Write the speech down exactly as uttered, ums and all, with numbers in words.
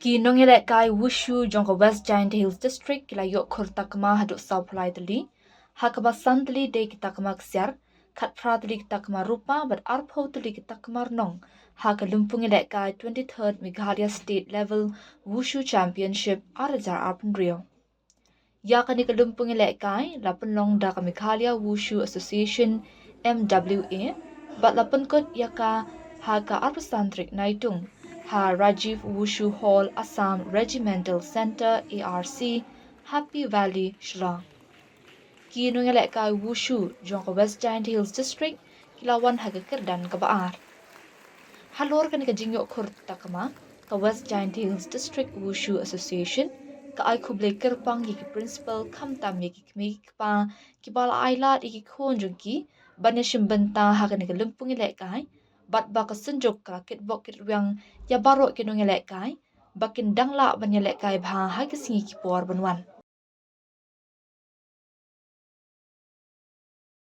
Ki nongïalehkai Wushu jong ka West Jaintia Hills District ki la ïoh khur takma haduh saw phew lai tylli, ha kaba san tylli dei ki takma ksiar, khatphra tylli ki takma rupa bad arphew tylli ki takma rnong ha ka lympung ïalehkai twenty-third Meghalaya State Level Wushu Championship ar hajar arphew hynriew. Ïa kane ka lympung ïalehkai la pynlong da ka Meghalaya Wushu Association, M W A, bad la pynkut ïa ka ha ka arphew san tarik Naitung ha Rajiv Wushu Hall, Assam Regimental Centre, A R C, Happy Valley, Shillong. Ki nongïalehkai Wushu jong ka West Jaintia Hills District ki la wan ha ka kyrdan kaba ar. Halor kane ka jingïoh khur takma, ka West Jaintia Hills District Wushu Association ka ai khublei kyrpang ïa ki principal khamtam ïa ki kmie ki kpa kiba la ai lad ïa ki khun jong ki ban ïashim bynta ha kane ka lympung ïalehkai, bad ba ka synjuk ka kitbok kitrwiang ïa baroh ki nongïalehkai ba kin dang lah ban ïalehkai bha ha ki sngi ki por ban wan.